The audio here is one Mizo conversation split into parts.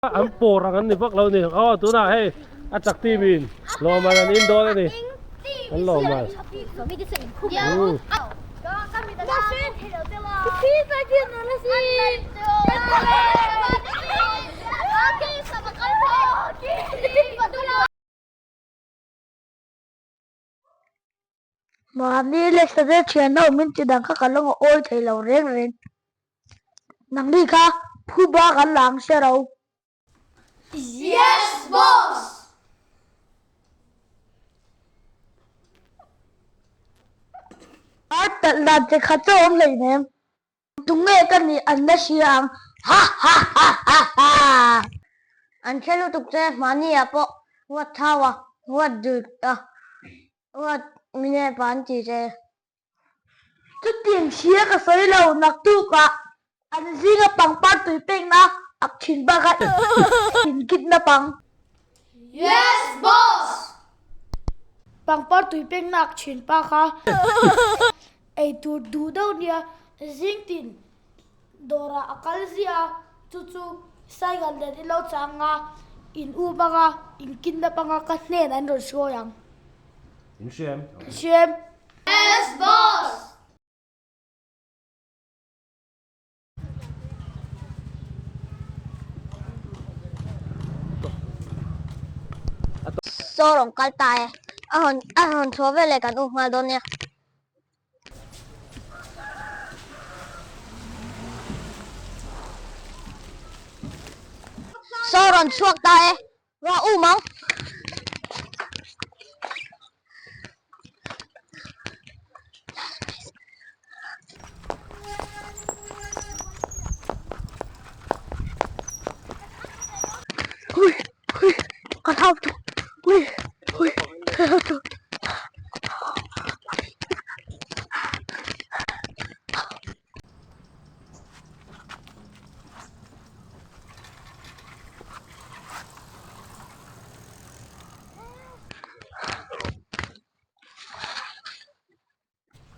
An pawr ang an ni vak lo ni. Aw tunah hei a chak team in lawmman an in dawn a ni. An lawmman. Mahni leh Sazel thian ho min ti dang kha ka la ngawi thei lo reng reng. Nangni kha phuba kan la ang sia ro. Yes boss! Ar talh dan che kha chu a awm hleinem. Tunge ka nih an la hria ang ha ha ha ha ha. An hre lutuk che mahni ah pawh huat thau a, huat dut a, huat mine pa an ti che. Chutiang hria ka sawi lo naktuk ah an zinga pangpar tui pekna ak thin bakah inkitna pang. Yes boss! Pangpar tui pekna ak thin pa kha eitur duh deuh nia zingtin dawrah a kal ziah a, chu chu cycle nen i lo chang a, in up anga in kidnap anga ka hnen an rawn hruai ang. In hriam? Hriam. Yes boss! Saw rawn kal ta e. A hawn a hawn chhuah veleh kan up nghal dawn nia. Saw rawn chhuak ta e. Ruah um ang. Hui hui ka thau tu hui hui ka thau tu.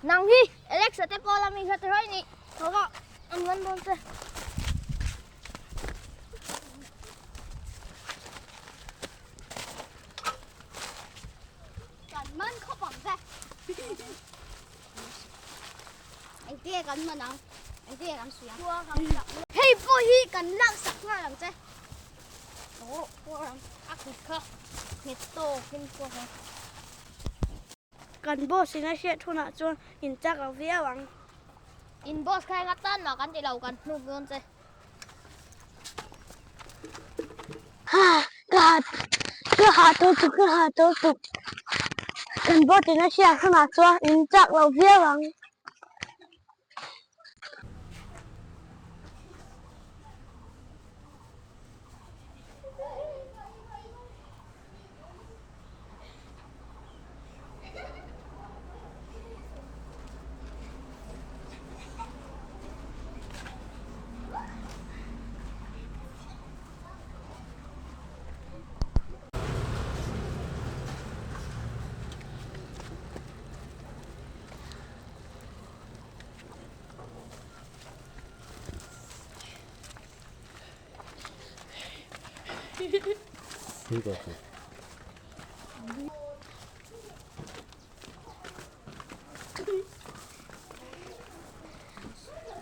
Nang hi Alexa te pawh la mi kha tirawi ni. Tho rawh an man dawn che. Kan man khawp ang che. Engtia kan man ang? Engtia kan suih ang? Hei pawh hi kan lak sak nghal ang che. Aw pawh ang a kut kha nghet tawkin pawh ang. Kan boss in a hriat hunah chuan in chak lo viau ang. In boss kha enga tan mah kan ti lo kan hnuk dawn che. Ha ka ha ka ha tawh tuk ka ha tawh tuk kan boss in a hriat hunah chuan in chak lo viau ang.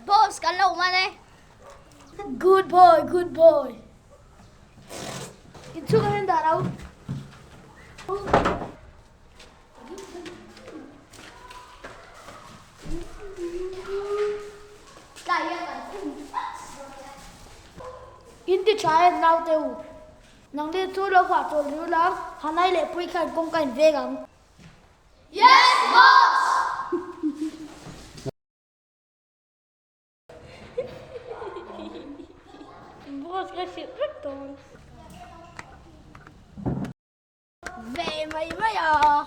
Boss kan lo man e. Good boy, good boy. Inchhungah hian dah lo. In ti tha em naute u. Nangni chu lo hah chawl riu la, Hanai leh Pui khan kawngka in veng ang. Yes boss! Boss ka hrilh vek dawn. Ve mai mai a.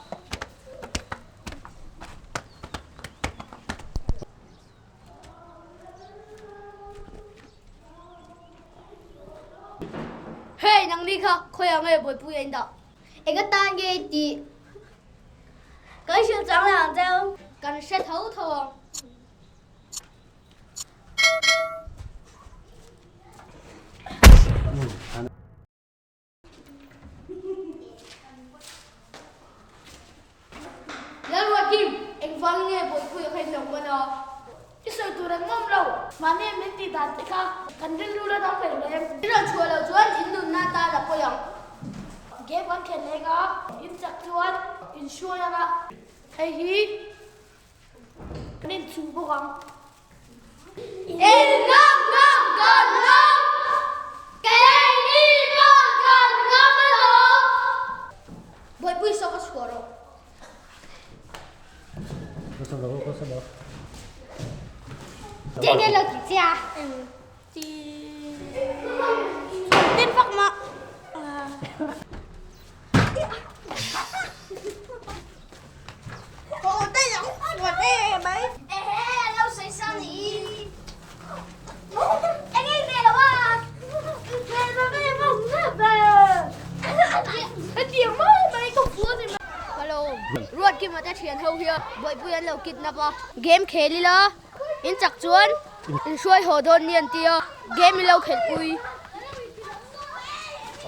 Hey nangni kha khawiah nge buaipui a indah? Eng atan nge i tih? Kan hrilh chang leh ang cheu. Kan hre tho tho ang. Mahni min tih dan te kha kan rilru la dang hlei hle. In rawn chhuah loh chuan in nunna atan a pawi ang. Game kan khelh leng a, in chak chuan in hruai ang a, hei hi kan inchuh bawk ang. In ngam ngam kan ngam, keini pawh kan ngam alawm. Bawihpui sawk a chhuah rawh. Tinge lo ti che a? Ti tin vak mah. Ruatkima te thian ho hian Bawihpui an lo kidnap a, game khel ila in chak chuan in hruai haw dawn ni an ti a, game i lo khelhpui.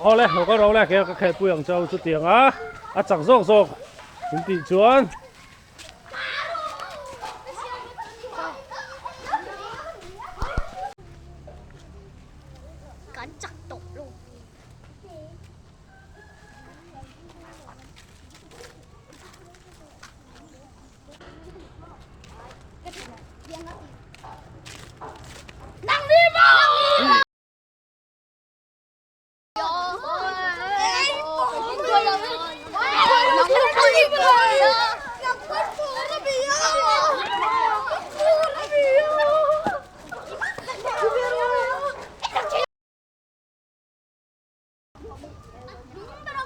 Awle, lo ka ro le, ka khelhpui ang chau chutiang a, a chak zawk zawk in tih chuan. Kan chak tawh lo. Nang ni maw!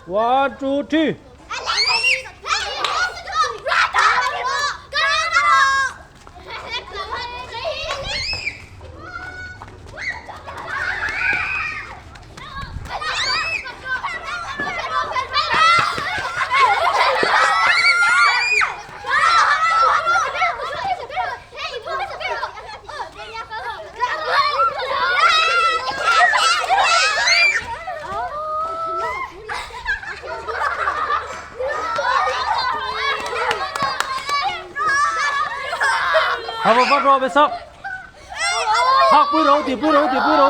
One, two, three. Ha va vat rawh Besak. Hak pui ro ti pui ro ti pui ro.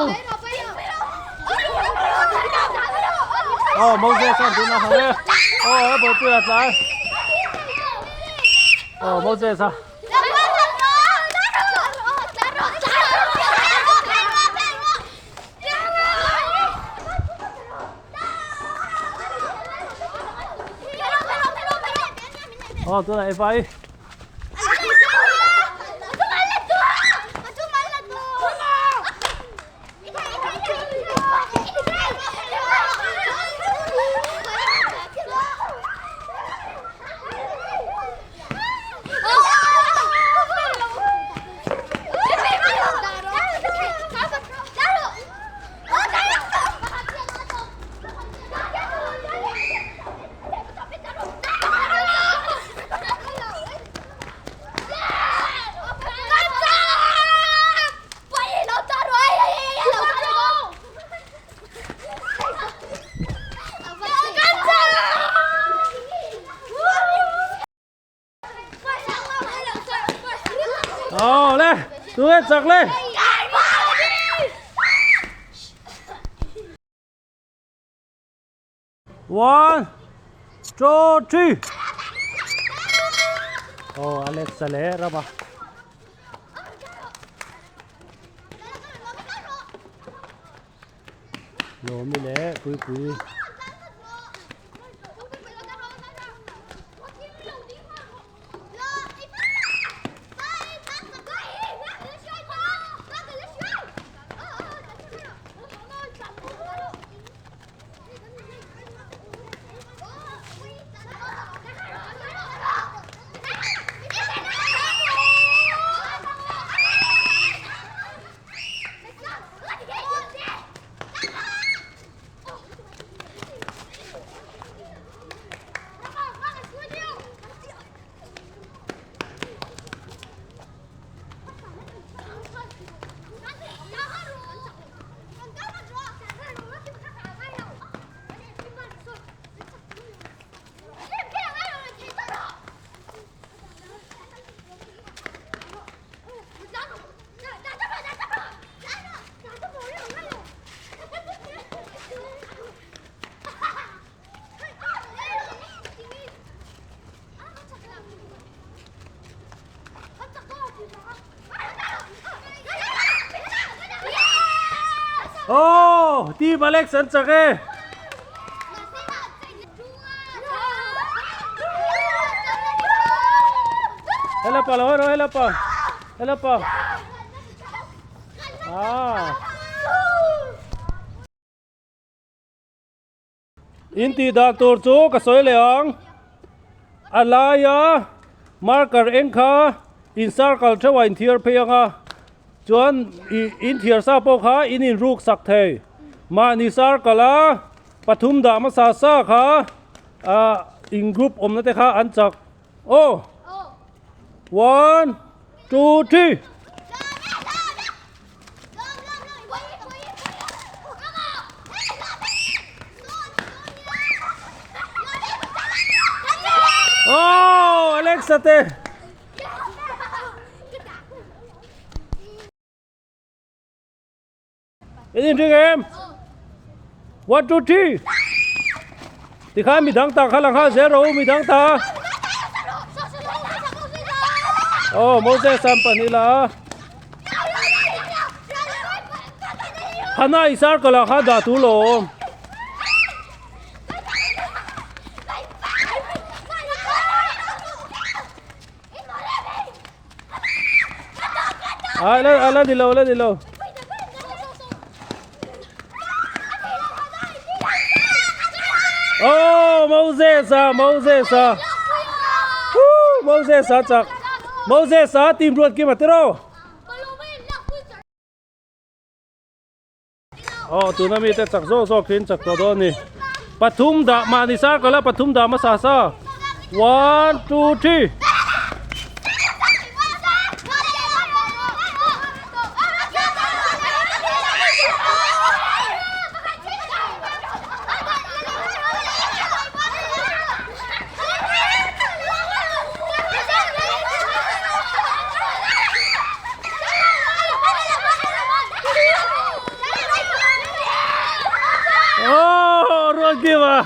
Oh Moses an tuna hang e. Oh e bawih pui a tlai. Oh Moses a. Oh tuna e vai. Aw le, tu nge chak le. One, two, three. Oh, Alexa leh Rama. Lawmi leh Puipui. Oh, team Alex an chak e. Hello pa lo hello hello pa. Hello pa. Ah. In tih dan tur chu ka sawi leh ang. A laia marker eng kha in circle theuh a inthiar phei ang a, chuan ih inthiar sa pawh kha in inruk sak thei. Mahni circle a pathum dah hmasa sa kha ah in group awmna te kha an chak. Aw! One, two, three! Oh, Alexa te. In in ring em? One, two, three. Tikhan midang ta kha lang kha zel ro midang ta. Oh, Moses sam pahnih la. Hana i circle ah khan dah tur lo awm. Ah, la la ni lo, la ni lo. Oh, Moses ah, Moses ah. Woo, Moses ah chak. Moses ah team ruat kim atero. Aw tuna mite chak zawk zawk in chak tawh dawn a ni. Pathum dah mahni circle a pathum dah hmasa sa. One two three. Oh, rual kim a.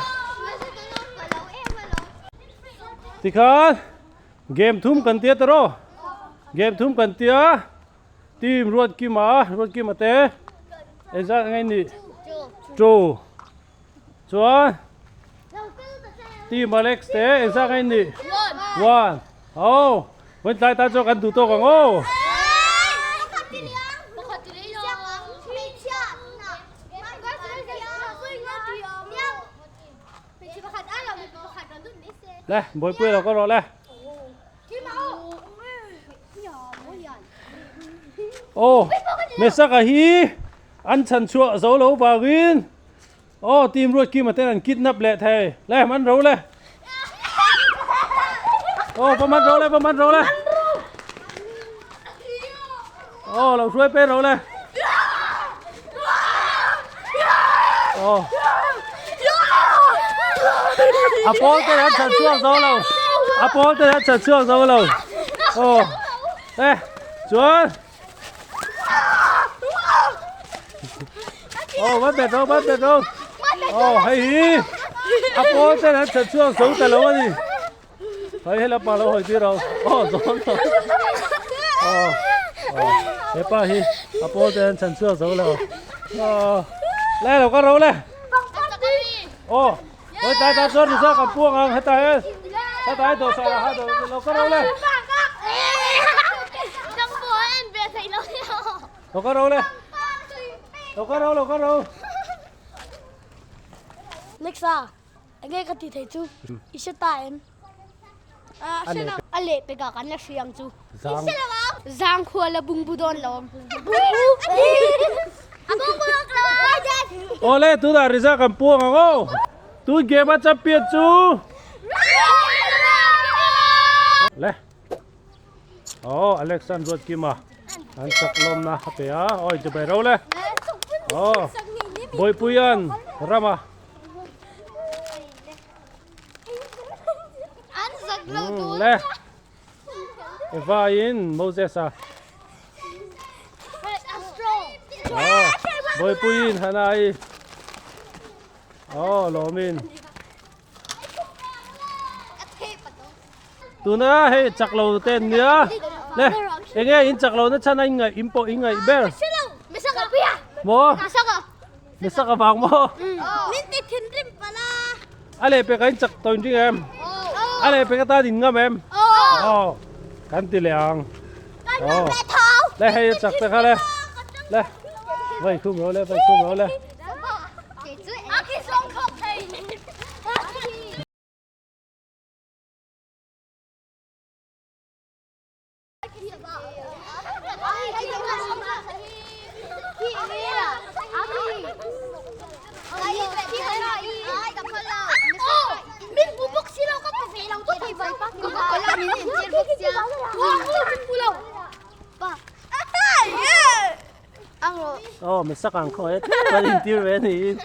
Tikhan game thum kan tia taro. Game thum kan tia. Team ruat kim a, ruat kim a te. Ezat ngai ni. Two. Chuan Team Alex te engzah nge nih? One. Aw, vawiin tlai tan chuan kan duh tawk ang aw. Le, Bawihpuia lo kal rawh le. Aw, Mesaka hi an chhan chhuah zo lo vangin Aw team ruat kima ten an kidnap leh thei le man ro le aw va man ro le va man ro le aw lo hruai pe ro le aw a pawl te an chhan chhuak zo lo a pawl te an chhan chhuak zo lo aw e chuan Oh, bắt bẹt đâu, bắt bẹt đâu. Oh, hay hi. A pawl ten an chan chuak zo ta lo ani. Hei hela pa lo hawi tir lo. Oh, zawn lo. Oh, oh, he pa hi a pawl ten an chan chuak zo lo. Oh, le lo ka ro le. Oh, hoi tai ta chuan risa kan puang ang heta he. Heta he dawhsan ah ha lo ka ro le. Lo ka ro le. Lo ka ro, lo ka ro. Lexa, enge ka ti thei chu? I hre ta em? A leh pekah kan la hri ang chu. Zang khua la bungbu dawn lo. Awle, tunah result kan puang ang aw. Tun game a champion chu. Le. Aw, Alex an ruat kim a. An chak lawmna a pe a. Aw, intibai ro le. Aw, Bawipuian Rama. Le. Eva in Moses a. Aw, Bawipuiin Hanai. Aw, Lawmin. Tuna hei chak lo te an nia. Le, enge in chak lo na chhan a in ngaih in pawh in ngaih ber. Maw? Misak avang maw? Min ti thinrim palh a. A lehpek a in chak tawh in ring em? A lehpek atan in ngam em? Aw. Kan ti leh ang. Kan ngam leh tho. Le hei a chak te kha le. Le. Vai khum ro le vai khum ro le. A khi sawng khawp thei. Aw mi sak ang khaw e tlem an intir ve a niin.